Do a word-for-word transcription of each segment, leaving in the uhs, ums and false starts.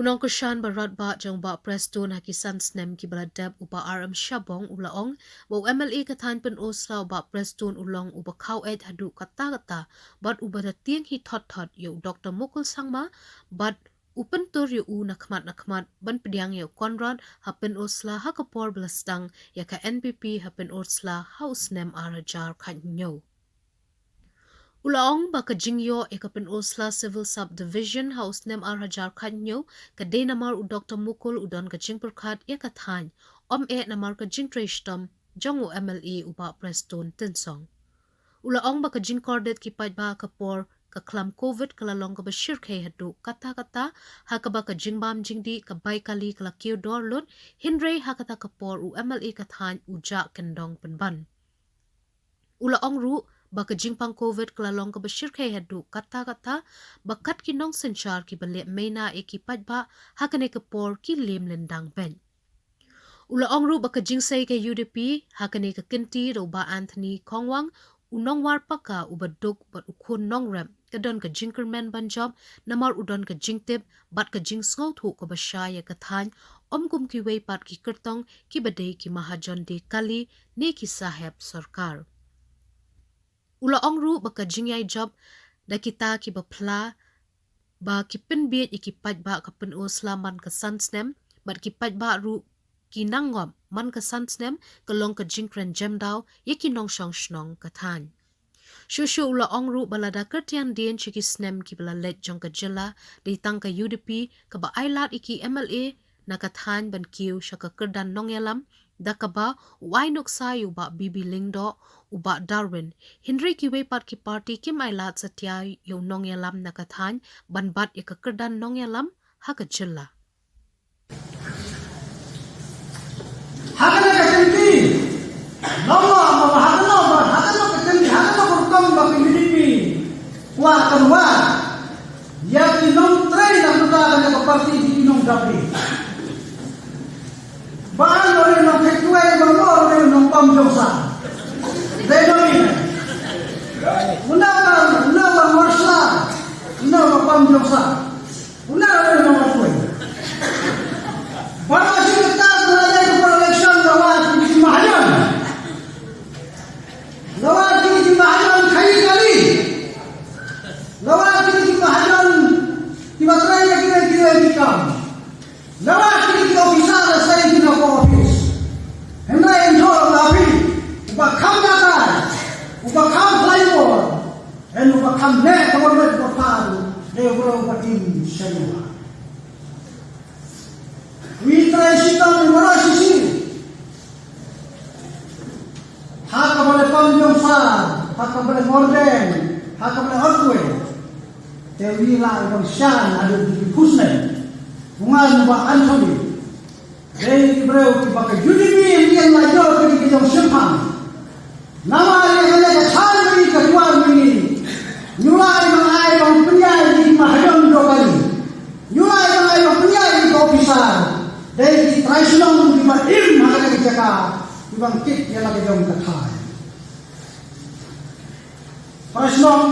nongkyrshan ba radbah jong u Bah Prestone ha ki san snem kiba la dep, u Bah R M Shabong, u la ong ba u M L A ka thaiñ Pynursla, u Bah Prestone, u long uba khaw-eit haduh katta-katta bad uba da tieng hi thot-thot ïa u Doktor Mukul Sangma, bad u pyntur ïa u na khmat na khmat ban pdiang ïa u Conrad ha Pynursla ha ka por ba la sdang ïa ka N P P ha Pynursla ha u snem ar hajar khathynñiew. U la ong ba ka jingïoh ïa ka Pynursla Civil Subdivision ha u snem ar hajar khathynñiew ka dei namar u Doktor Mukul u don ka jingpyrkhat ïa ka thaiñ, ym eh namar ka jingtrei shitom jong u M L A u Bah Prestone Tynsong. U la ong ba ka jingkordit ki paidbah ka por ka khlam Covid ka la long kaba shyrkhei haduh katta-katta, ha kaba ka jingbam jingdih ka bai kali ka la kiew dor lut, hynrei ha kata ka por u M L A ka thaiñ u jah kyndong pynban. U la ong ruh ba ka jingpang Covid ka la long kaba shyrkhei haduh katta-katta, ba kat ki nongsynshar kiba leh maina ïa ki paidbah ha kane ka por ki liem lyndang beit. U la ong ruh ba ka jingsei ka U D P ha kane ka kynti da u Bah Anthony Khongwang, u nongwar paka uba duk bad u khun nongrep, ka don ka jingkyrmen ban jop namar u don ka jingtip bad ka jingsngewthuh kaba shai ïa ka thaiñ, ym kum kiwei pat ki kyrtong kiba dei ki mahajon die kali ne ki sahep sorkar. U la ong ruh ba ka jingïai jop da kita kiba phla ba ki pynbieit ïa ki paidbah ka Pynursla man ka san snem bad ki paidbah ruh ki nang ngop man ka san snem ka long ka jingkren jemdaw ïa ki nongshong shnong ka thaiñ. Shuh shuh u la ong ruh ba lada kyrtiang dien sha ki snem kiba la leit jong ka jylla, dei tang ka U D P kaba ai lad ïa ki M L A na ka thaiñ ban kiew sha ka kyrdan nongïalam, da kaba u ai nuksa ïa u Bah B B Lyngdoh, u Bah Darwin, hynrei kiwei pat ki party kim ai lad satia ïa u nongïalam na ka thaiñ ban bat ïa ka kyrdan nongïalam ha ka jylla. Ha kane ka kynti, namar ba ha kane, ba ha kane ka kynti, ha kane ka rukom ba ka U D P kwah kan wad ïa ki nongtrei na ka bynta kane ka party, ki nongdap ri. Ba an ba ri nongkhein kwai, ba an ba ri nongpam jong sa. Dei ba ri. Una ba, una ba ngor sa, una ba pam jong sa. Una ba ri nongkhein. Ba la shi kata ba la dei ka election la wad ki mahajon. La wad ki mahajon khaii kali. La wad ki mahajon kiba trei ïa ki, ïa ki, ïa ki kam. La wad ki officer la sei ki na ka office. Hynrei ynda la phi, uba kham jaka, uba kham flyover, hynrei uba kham leh ka wan leh ka pan, dei u briew uba im sha ïing. Wi trei shitom wi mara shishi. Ha kaba leh pam jong sa, ha kaba leh ngordeng, ha kaba leh ortwe. Te wi la i bang shan haduh ki khusne. Bunga nu ba Anthony. Dei ki briew kiba ka U D P ïa la jor ki jong shemphang. Namar ïa kane ka chan ri ka tuar mini. Ñu la i bang ai bang pynïaid ki mahajon do kali. Ñu la i bang ai bang pynïaid ki officer. Dei ki trai shnong kiba im ha kane ka jaka. Ki bang kit ïa la ka jong ka thai. Para shnong,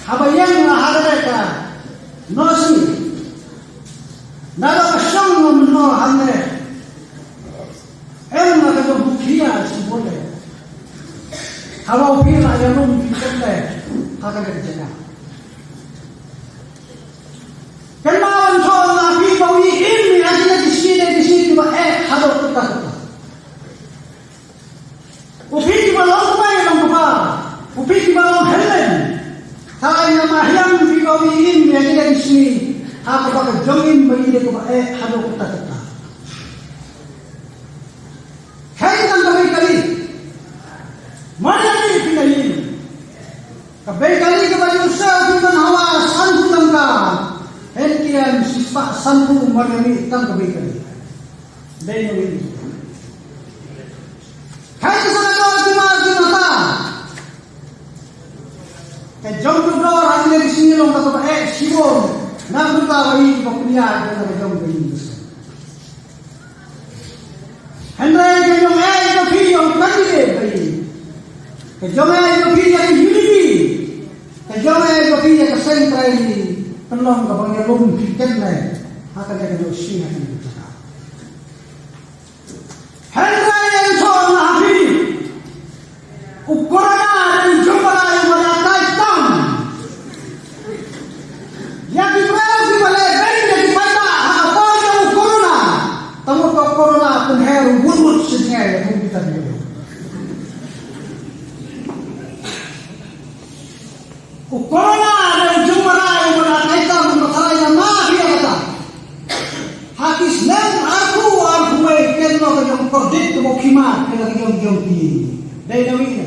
haba ïeng nga ha kane ka nosngi, na ka shong nga mynno hangne, em nga ka jong u khia shibun le. Haba u khia ïalum ki kete ha kane ka jaka. Kynmaw ban thoh na phi ba u im ïa kine ki sngi ne ki sngi kiba eh haduh katta katta. U phi kiba long kpa ïa long kpa. U phi kiba long hynmen. Tharai nga ma hiam phi ba wi im ïa kine ki sngi. Ha kaba ka jong im ba i dei kaba eh haduh katta katta. Kheiñ tang ka bei kali. Mar ïa kine phi na im. Ka bei kali kaba ïohsngew phi ban hawa sanphew tyngka. Hynrei em shispah sanphew mar ïa kine tang ka bei kali. Dei ngi. Kheiñ sa ka dor jingma jingmata. Ka jong ka dor hangne ka shnong kaba eh shibun. Na ka dor ba i ba pynïaid na ka jong ka ïing. Hynrei ka jong eh ka phi jong ka ïing ba i. Ka jong eh ka phi ïa ka U D P. Ka jong eh ka phi ïa ka seng trai ni. Kan long kaba ngi lum phi ken ne ha kane ka jong shi ha kane ka jaka. Hynrei ngan ong ha phi, u corona u dei u jingmara uba la tai tam ïa ki briew kiba leh beiñ ïa ki paidbah ha ka por jong u corona. Tangba u corona u pynher u wut wut shisha ïa u bita ki briew. U corona u dei u jingmara uba la tai tam, uba tharai na ma phi ïa kata. Ha ki snem arphew arphew wei ken long ka jong kordit kaba u khie mad ha la ka jong jong phi. Dei na wi ne.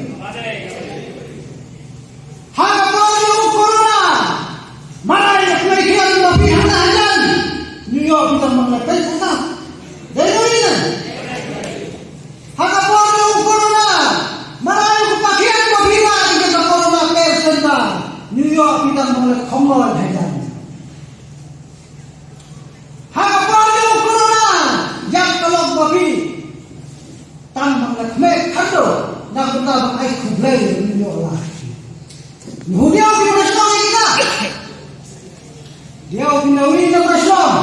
Ha ka por jong u corona, mara ïa kmie khian ba phi hana hajan, ñu ïoh phi tang ban leh test. Dei na wi ne. Ha ka por jong u corona, mara ïa u pakhian ba phi rah ïa ka corona care center, ñu ïoh phi tang ban leh khongloit hajan. Ha ka por jong u corona, ïa ka lok ba phi tang ban leh khmih khadduh na ka bynta ban ai khublei ïa u Blei. Ngi hu diaw phi na shnong ïa kita. Diaw phi na wi na ka shnong.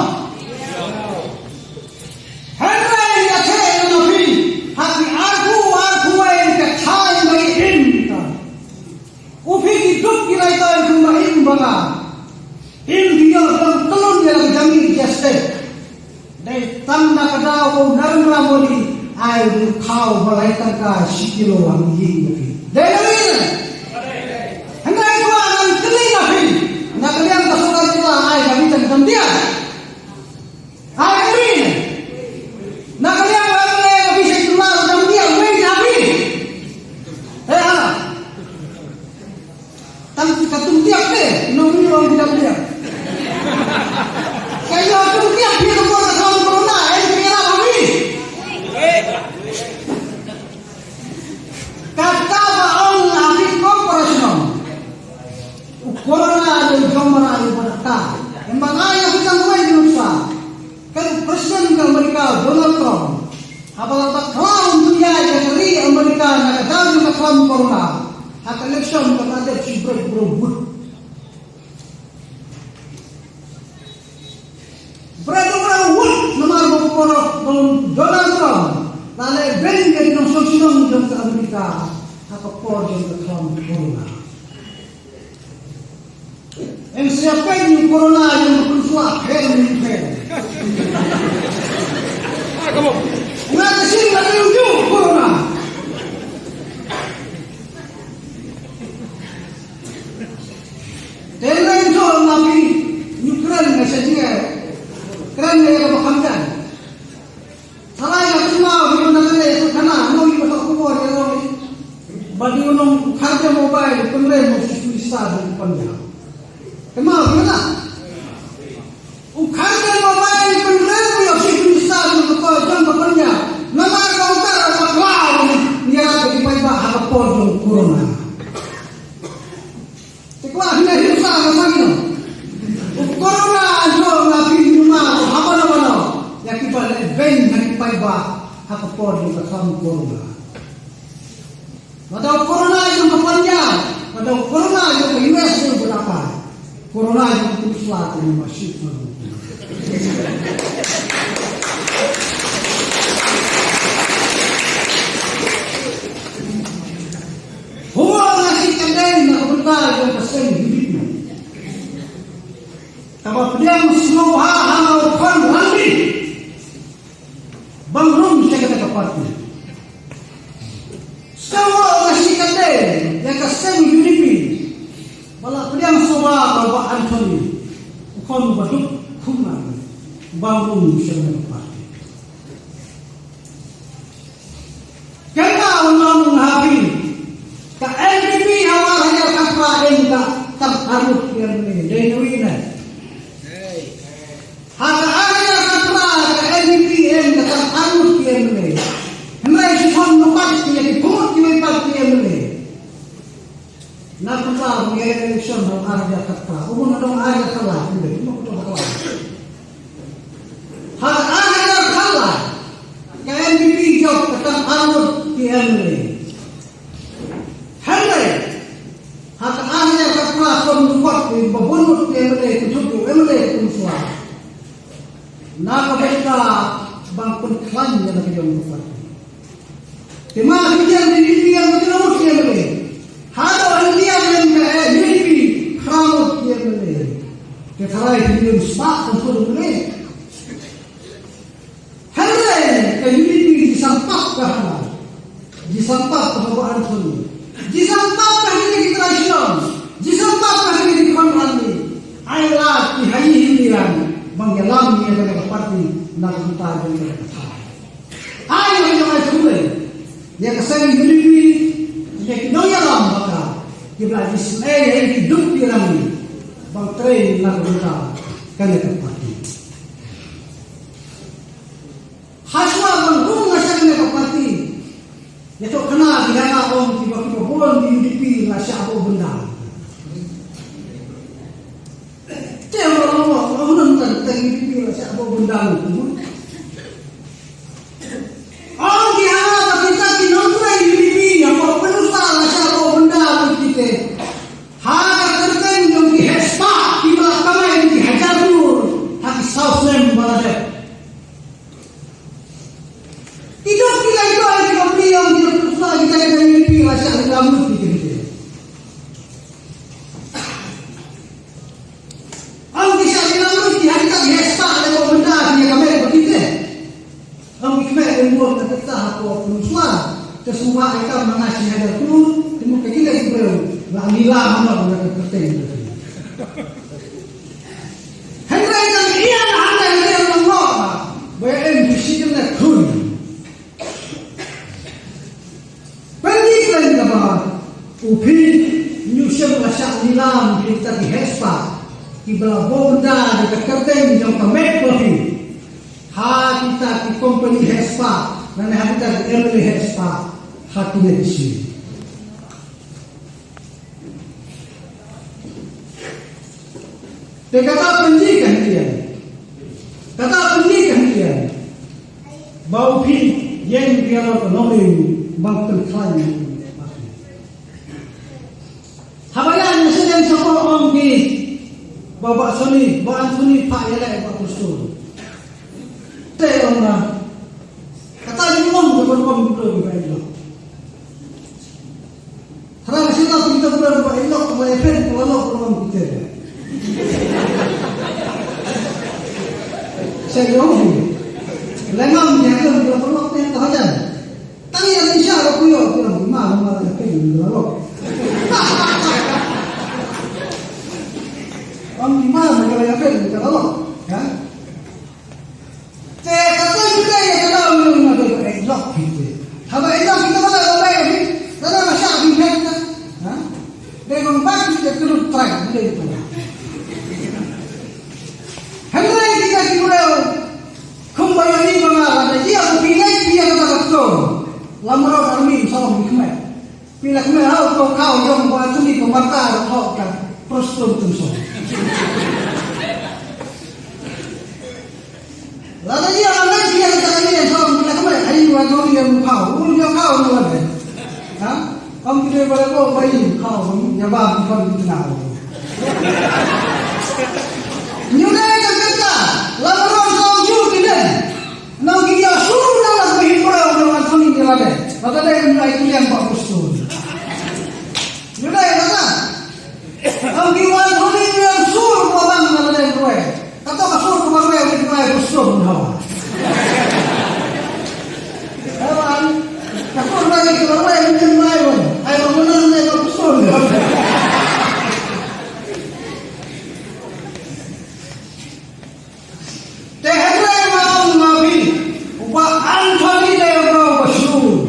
Hynrei ïa theh na phi ha ki arphew arphew wei ka thaiñ ba im ka. U phi ki duk ki raitoi kumba im ba nga. Im ki ïoh dang tlun ïa la ka jong ngi ki state. Dei tang da ka daw ba u Narendra Modi ai u khaw ba lai tangka shi kilo ha ïing ba phi. Dei na wi ne. Hynrei kwah ngan kylli na phi, na ka liang ka sorkar kylla ai ka wi tang tam dia. Ai ka wi ne. Na ka liang ka wi ne ka wi shi kylla tam dia wi na wi. Eh ha. Tang ka tung tiak te, nong ni ong dam dia. Ka ïa tung tiak phi ka por ka kham corona, ai phi la kami. Kata ba ong ha ki corporation. U corona u dei u jingmara uba la tai. Em ba ngai ïa phi tang wei nuksa. Kan President ka Amerika, Donald Trump, haba la bakla un tu ïa ka ri Amerika na ka daw jong ka khlam corona, ha ka election ka la dep shi bret bro vote. Bret bro vote namar ba u Donald Trump la leh beiñ ïa ki nongshong shnong jong ka Amerika ha ka por jong ka khlam corona. Em, sia peit ïa u corona ïa u pynslap, peit ïa u peit. Nga ka shin la ïa u corona. Te ynda ïa u corona phi, ïa u kren nga sha jingeh. Kren nga ïa kaba kham jan. Tharai nga kynmaw hi na kane ka khana, mo hi ba ka khubor ïa long hi. Ba dei u nong u Kharjah Mobile, pynrem u Chief Minister jong ka Punjab. Kynmaw hi na. U Kharjah Mobile, pynrem u Chief Minister jong ka, jong ka Punjab. Namar ka uta ka bakla u ïarap ïa ki paidbah ha ka por jong u corona. Te kwah hi na hi sa ka sa ki no. U corona an jong na phi ni ma ko ha ba na ba na. Ïa ki ba leh beiñ ha ki paidbah ha ka por jong ka khlam corona. Lada u corona jong ka Punjab, lada u corona jong ka U S jong ka Dhaka. Corona jong ka Peninsula ka ni ma shi ma. Hooid, nga shim ka dei na ka bynta jong ka seng U D P. Kaba pdiang sngewbha ha u Khon Rangbah ban rung sha kata ka party. Sngewbha, nga shim ka dei ïa ka seng U D P ba la pdiang sngewbha ba Bah Anthony u khon ba duk khumnan ban rung sha kata ka party. Kynmaw ngan ong ha phi, ka N P P ha u ar hajar khatphra em ka tang arngut ki M L A, dei na wi ne. Ha ka ar hajar khatphra ka N P P em ka tang arngut ki M L A. Hynrei shi khon nukhat ki ïa ki phut kiwei pat ki M L A. Na ka bynta ba ngi ïa election ha ar hajar khatphra. U bun na dong ar hajar khatlai, kumbe, kumbe, kumbe khatlai. Ha ar hajar khatlai ka N P P jop ka tang arngut ki M L A. Hynrei ha ka ar hajar khatphra, kum nukhat ki ba bun ngut ki M L A ki jop ki Na ka bynta ban pynkhlaiñ ïa la ka jong ka party. Te ma ki ïa ki ïa ki ïa ki ïa ki ïa. Haduh hynñiaw ïa ki ïa ki khraw ïa ki. Te tharai ki ïa spah kum kum ïa. Hynrei ka U D P ji sangpap ka hana. Ji sangpap ka Bah Anthony. Ji sangpap ka hynrei ki trai shnong. Ji sangpap ka hynrei ki khon rangbah. Ai lad ki ha ïing ki ran. Bang ïalam ïa ka party na ka bynta jong ka thaiñ. Ai ïa ka ai khublei ïa ka seng U D P, ïa ki nongïalam ba ka, ki ba la isynei ïa ki duk ki rangbah ban trei na ka bynta kane ka party. Hashwa ban rung na sha kane ka party, ïa to kane ki hana ong ki ba ki ba bun di U D P la shah bun bynda. Te ong ong ong ong nang tan tan U D P la shah bun bynda. Ong ki ha ba kita ki nongtrei U D P ïa ba pynusah la shah bun bynda kita. Ha ka kyrteng jong ki hespa ki ba kamai ki hajar klur ha ki saw snem ba la dep. Ki duk ki lai dok ki ba pli ong ki duk ki la ki dai dai ki pli la shah lam lut ki ki ki. Ong ki shah lam lut ki han ka ki hespa le ko benda ki ka me ko ki te. Ong ki kme le mo ka ta ha ko pun swa. Te suma ai ka mana shi ha da tu. Te mo ka ki le ki bro. La ni la mana ka ka te. Hynrei ngan ïa la hynrei ngan ïa la ngok ba ïa em ki shi kynta khun. Pyndik lem kaba u phi ñu shem la shah nilam kita ki hespa ki ba la bom da da ka kyrteng jong ka met ba phi. Ha kita ki kompani hespa na ne ha kita ki M L A hespa ha ki ne ki shi. Te kata pynji ka hynrei. Kata pynji ka hynrei. Ba u phi ïeng ïa la ka nongrim ba pynkhlaiñ. Haba ïa ne sdang sha ko ong ki ba Bah Soni, Bah Anthony pha ïa la ba kusur. Te ong na kata ni ong ba ong ba ong. Hynrei shi la phi ta pura ba i lok ba i pen ba lok ba ong kita. Sa yong hi. Lengam dia tu ba lok te ta hajan. Tang ïa ni sha ba ku yo ku ma ma la pen ba lok. Ong ma ma la pen ba lok. Ya. Te kata kita ïa kata ong ong ong ong ong lok kita. Haba ong kita kata ong ong ong. Kata masa ong kita. Ha? Dei bang bak kita kena try dei kita. Hynrei kita ki mreu. Kumba ïa ni bang ala da ïa u pilai ïa kata kata. Lamro army song ni kmai. Phi la kmen ha u to kaw jong ba tu ni ko marka ro ho ka prostum tum so. La da ïa la ïa ka ni so phi la kmen ai wa to ni mu kaw u ni kaw ni wa de. Ha? Kam ki de ba ko ba ni kaw ni ya ba ki fon ni na. Ni de ka ka la ro so ju ki de. Nong ki ïa sur na la ka hin bro na la soni ni la de. La de ni ai ki yang ba kusur. Ni de la. Nong ki wan soni ni sur ko bang na la de roi. Kata ka sur ko bang roi ni roi kusur na. Awan. Ka sur na ni ko roi ni roi. Ai ba na ni ba kusur. Te hynrei nga ong ma phi, u Bah Anthony dei uta uba shlur.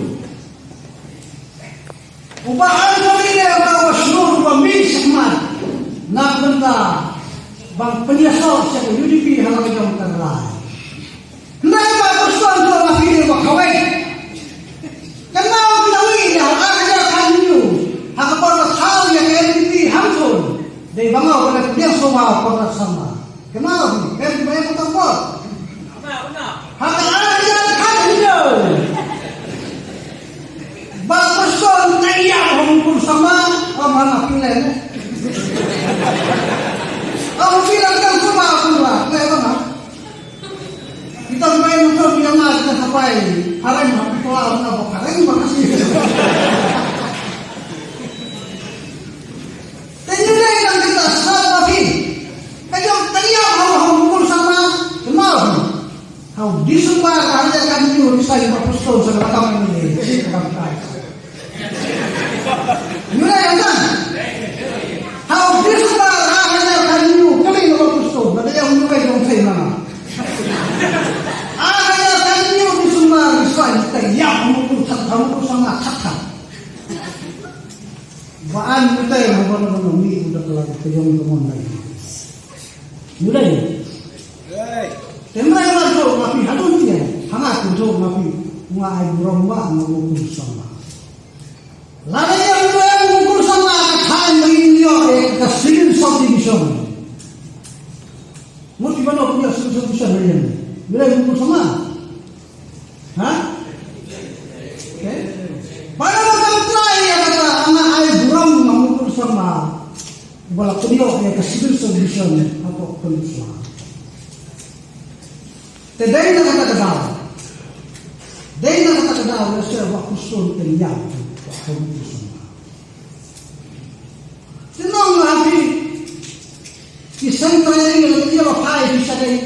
U Bah Anthony dei uta uba shlur, uba mih shakhmat na ka bynta ban pynïasoh sha ka U D P ha la ka jong ka rai. Hynrei ma pyrshang to ma phi dei uba kawei. Kynmaw phi la ïohi ïa u ar hajar khatsaw ha ka por ba thaw ïa ka N P P hangtun. Dei ba nga u ba la pdiang shuwa u Conrad Sangma. Kynmaw phi, phi ba ïa ka por. Ha ka ar hajar khatsaw. Ba pyrshang ka ïa u Conrad Sangma, ba ma na phi len. Ba phi la pdiang shuwa u Conrad, len ba ma. Pai, harem ha phi, pla na ba harem ba kasi. Te ngi dei dang kita sa ba phi. Ka jong ka ïa ha ha mukul sama, kemau. Ha u Disember ha ïa kan yu sa yu ba pustol sa ka kam ni. Si ka kam kai. Ngi dei dang. Ha u Disember ha ïa kan yu kali na ba pustol. Ba dei yu kai dong sai na. Ah, ya, kan yu di sumar, sa, ita, ya, mukul tak, mukul sama tak. Ba an kita yang ba no no mi udah kelar ke jong ke mon lagi. Udah ya. Tembak yang masuk, tapi hadun dia. Hangat untuk, tapi ngai buram ba mukul sama. Lada ïa u mukul sama ka thaiñ ba ngin ïoh ïa ka civil subdivision. Mut ki ban ong ïa civil subdivision ha ïing. Lada ïa u mukul sama. Ha? Okay. Para ba kam trai ïa kata, nga ai burom ma mukul sama. Ba la pynïoh ïa ka civil subdivision hapoh Peninsula. Te dei na kata ka daw. Dei na kata ka daw, lehse ba pustol te ïa, ba pustol. Te nang ha phi, ki seng training lehse ba phai phi sha dei.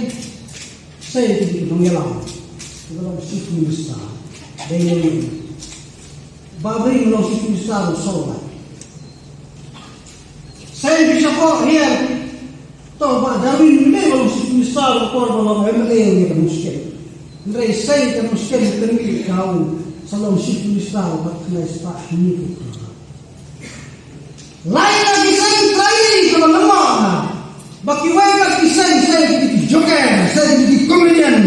Sei ki nongïalam. Ki long Chief Minister. Dei na ba dei long Chief Minister u Solar. Sei phi shapoh hiar. To ba Darwin ne ba long Chief Minister, ba por ba long M L A ne ka mushkil. Hynrei sei ka mushkil ka ni ka u sa long Chief Minister ba khnai spah hynñiew phew. Lai na ki seng trai ka ba lama. Ba ki wei ka ki seng, sei ki joker, sei ki comedian,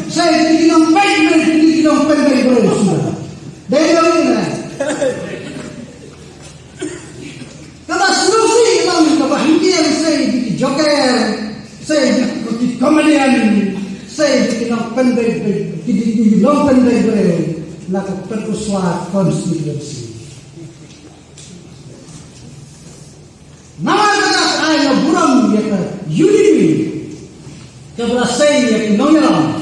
sei ki nong pen, sei ki nong pen, pen, pen, sudah. Dei Darwin ne. Kaba sngewsih lang kaba hynrei sei ki joker, sei ki comedian, sei ki nongpynbeit, ki nongpynbeit na ka Peninsula Constituency. Namar kata ai nga burom ïa ka U D P. Kaba la sei ïa ki nongïalam.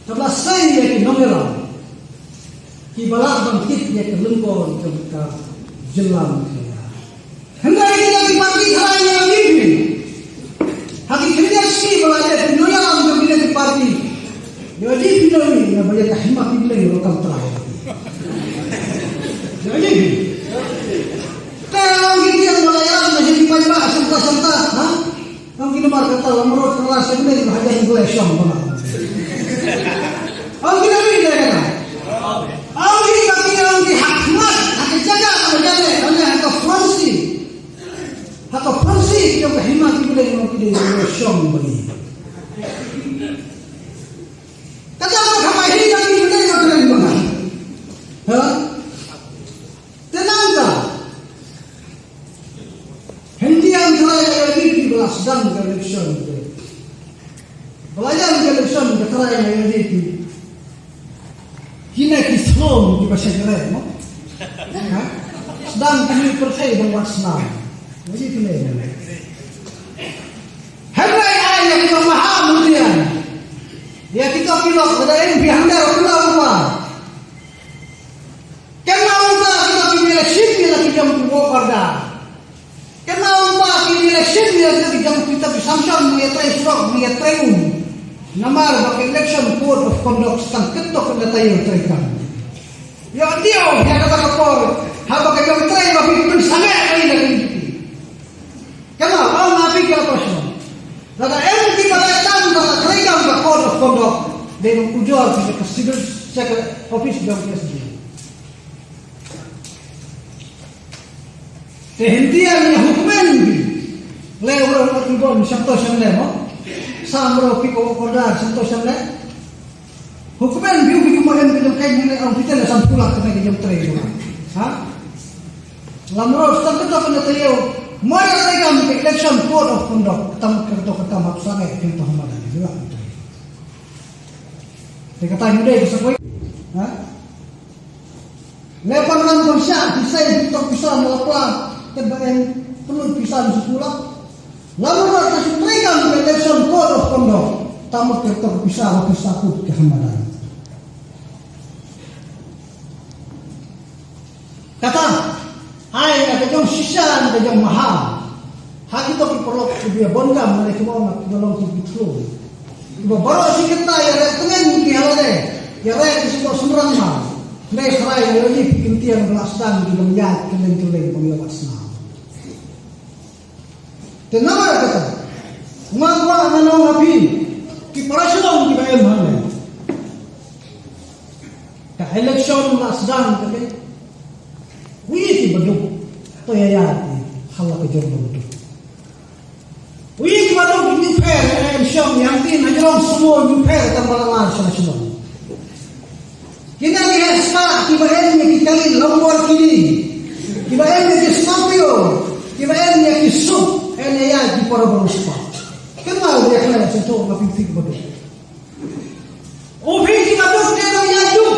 Kaba la sei ïa ki nongïalam. Kiba lah ban kit ïa ka lyngkor jong ka jylla Meghalaya. Hynrei kita ki party tharai ïa U D P. Ha ki khyndiat sngi ba la dep ki nongïalam jong kita ki party. Ïa U D P na ïa ba ïa ka hima ki blei ro kam trai. Ïa U D P. Te ong ki ïa ba la ïalam na ki paidbah sangta sangta, ha? Ong ki namar kata la mrot ka la seng dei ba hajan gule shong ba. Ong ki dei dei kata. Ong ki ka ki ong ki hak mat, hak jaga ka jale, ong ha ka Fransi. Ha ka Fransi ki ong ka hima ki dei ong ki dei gule shong ba ni. Kata ka hima hi ka ki dei ong kren ba. Ha? Te nangta. Hynrei ym tharai ïa U D P ba la sdang ka election. Ba la ïa ka election ka tharai ïa U D P. Kine ki slum kiba shakri mo. Ha? Sdang kine pyrthei ba wat snam. Ngi kine ne. Hynrei ai ïa kita maha mulian. Ïa kita ki lok da M P hangder kula rupa. Kynmaw ba kita ki election ïa la ki jong ki work order. Kynmaw ba ki election ïa la ki jong kita ki sanction ïa trei surok ïa trei um. Namar ba ka election code of conduct tang ketok ïa la trei kam. Ïa dio ïa kata ka por haba ka jong trei ba ki pynsangeh ïa la ki. Kynmaw, ong nga phi ka proshno. Lada em kiba la tam da la trei kam ka code of conduct, dei ban ujor phi sha ka civil, sha ka office jong P S D. Te hynrei ïa hukmen phi. Leh u rong u bon shanto shanle mo. Sa mro phi ko order shanto shanle. Hukmen biu biu mo em biu kai ne ong phi te le san pula kane ki jam trei mo. Ha? Lamro stan kata kane te yo. Mo ya trei kam ke election code of conduct. Tam kata kata hap sangai ke to hama dani. Te kata ni dei sa koi. Ha? Lepan ram pun sha, pisai tok pisa melapla, te ba en perlu pisa di sekolah. Lalu rak ka sutri kan ke election code of conduct. Tamat ke tok pisa, pisa ku ke hamadan. Kata, ai, ka jong shisha, ka jong maha. Ha kito ki paralok kiba ïa bun kam, ne kiba ong, kiba long ki bithlum. Kiba baroh shi katta ïarap tyngen ki ha lade. Ïarap ki shu synran ma. Hynrei tharai ïa ki phi kyntien ba la sdang ki ban ïaid kylleng kylleng ban ïa wad snam. Te namar kata, nga kwah ngan ong ha phi, ki para shnong kiba em hangne. Ka election la sdang kane. Wi ki baduk, to ïa ïa ki, hala ka jong baduk. Wi ki baduk, ngi pher, em shong, yang tin, ha jong sumo, ngi pher, tang ba la ngan sha shnong. Kine ki heh spah, kiba em ïa ki kali Lamborghini, kiba em ïa ki Scorpio, kiba em ïa ki suk, en ïa ïa ki para bangspah. Kynmaw ïa kane, sngewthuh nga phi ki baduk. U phi ki baduk, te dang ïa duk.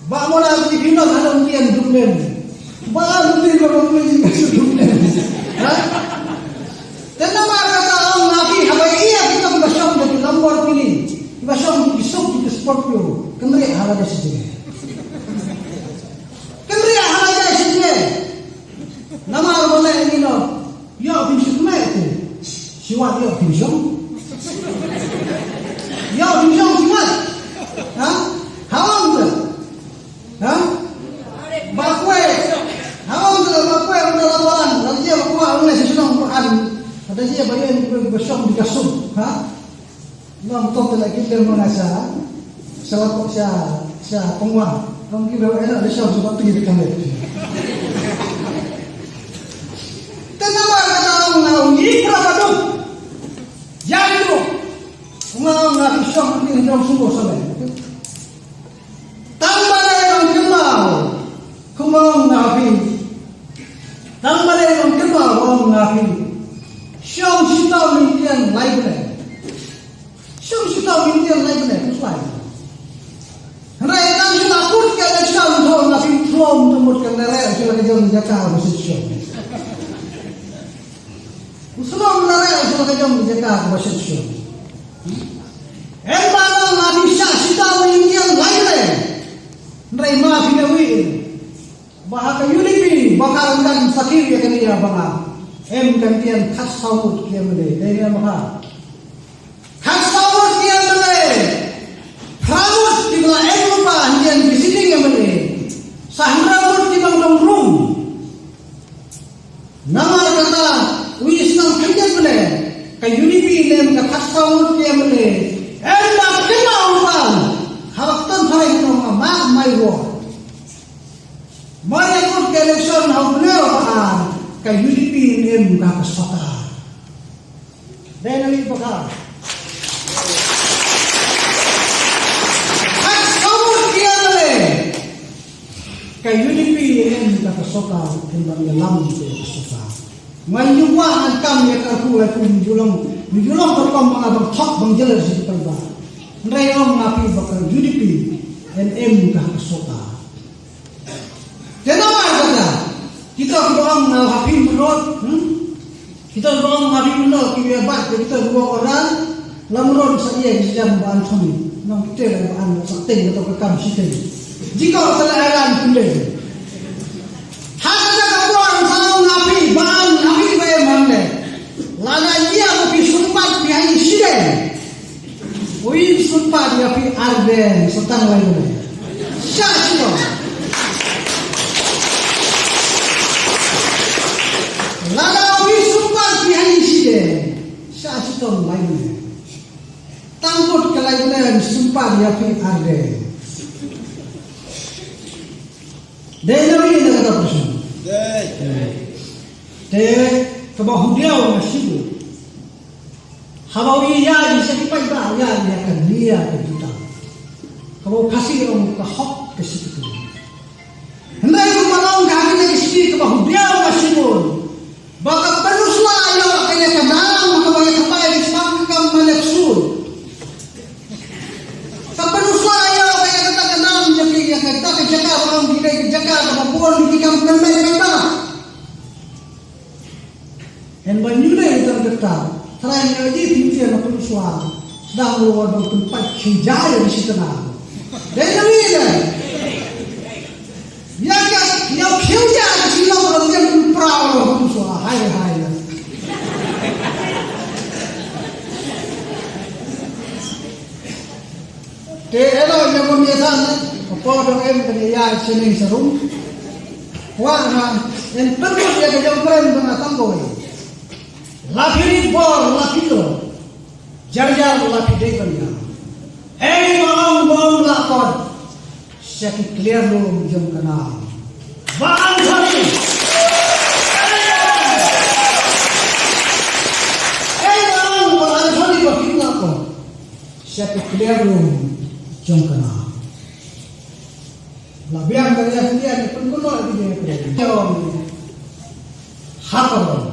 Ba mo la ki phi nang hanang ïa duk lem. Ba la duk lem, ba la duk lem, duk lem. Ha? Te namar kata ong nga phi haba ïa kita kiba shong da ki Lamborghini, kiba shong da ki suk, da ki Scorpio, kynriah ha lade shi jingeh. Kynriah ha lade shi jingeh. Namar ba leh ngi noh, ïoh phin shu kynriah te. Shi wat ïoh phin shong. Ïoh phin shong shi wat. Ha? Ha ong te. Ha? Ba kweh. Ha ong te ba kweh, ong te la balang. La jia ba kwah, ong ne shi shnong ba an. Lada jia ba ïa ni kweh ba shong di ka suk. Ha? Nong to te la kit lem ma nga sha. Sha la ko sha, sha pengwan. Nong ki ba ena la shong sha ba tu di ka le. Te namar kata ong nga ong i pra ba duk. Ïa duk. Ong nga ong nga ki shong ni nong sumbo sha le. Tang ba dei ban kynmaw, kumba ong nga phi. Tang ba dei ban kynmaw, ong nga phi. Shong shitom ïa ki ïa lai bnai. Shong shitom ïa ki ïa lai bnai, kumba lai. Hynrei tang shu la kut ka election, to nga phi thlom, to mut ka nare, shu la ka jong jaka, ba shu shong. U shlom la re u shlom ka jong ka jaka ka ba shet shet. Em ba long ma phi shah shitom ïa ki ïa lai re. Hynrei ma phi na wi. Ba ha ka U D P ba ka rang kan sakhi ïa kane ïa ba nga. Em kan tian khatsaw ngut ki M L A. Dei ne em ba ka. Khatsaw ngut ki M L A. Phra ngut ki ba em ba hynrei ki sitting M L A. Sa hynrei ngut ki ba dong rung. Namar kata, u isnam khyndiat bnai, ka U D P ne em ka khatsaw ngut ki M L A, em da kynmaw u pan, haba kton phareng nong ma mak mai wor. Mai akut ka election ha u bnai wa an, ka U D P ne em ka ka sota. Dei na li baka. Khatsaw ngut ki M L A. Ka U D P em ka ka sota, em ban ïalam ka ka sota. Ngan ïa wah ngan kam ïa ka ku la ku ni julong. Ni julong ka kam ba nga ban thok ban jela shi ka ba. Hynrei ong nga phi ba ka U D P em em ka ka sota. Te namar kata, kita ki ba ong nga ha phi mrot, hmm? Kita ba ong ha phi mrot, ki ba bat, kita ba ong orang, la mrot sa ïa ki jam ba Anthony, nang kita la ba an sa teng, kita ka kam shi teng. Jika ka la aran pun dei. Ha kata ka por sa ong ha phi, ba an, ha phi ba em han dei. Lada ïa ba phi sumpat phi ha ïing shi dei. Ui, sumpat ïa phi arden, sa tang lai ne. Sha sha. Lada ui sumpat phi ha ïing shi dei. Sha sha tang lai ne. Tang kut ka lai ne sumpat ïa phi arden. Dei na wi na kata prashan. Dei. Te kaba hudiaw na shibu. Haba u ïa ïa sha ki paidbah ïa ïa ka nia ka juta. Kaba u Khasi ong ka hok ka situ. Hynrei kumba long ka ha kane ka siti kaba hudiaw ka shibun. Ba ka pynusla ïa ka ïa ka dam kaba ïa ka bai ka sbak ka kam malek sur. Ka pynusla ïa ka ïa ka dam ïa ka ïa ka jaka ba long ki dei ka jaka kaba bun ki kam pynleit paidbah. Hen ba ñu dei tang kata, trai ñu ji pyntian na pynshwa, sdang lo wa dong pynpait khynjai ya bisi tana. Dei na wi dei. Ya ka Ïa khiew ïa ka shnong ka long ïa kum prau lo kum shuwa hai hai. Te elo ïa kum ïa san. Ko dong em kane ïa shnong sarum. Wa na en perlu ïa ka jong kren ba nga tang boi. La phi rit bor la phi lo. Jar jar la phi dei ban ïa. Ei ba ong ba ong la kot. Sha ki kliar lum jong ka nam. Ba Anthony. Ei ba ong ba Anthony ba phi la kot. Sha ki kliar lum jong ka nam. La biang ka ria ria ni pun kuno di dia kre. Jong. Hapar.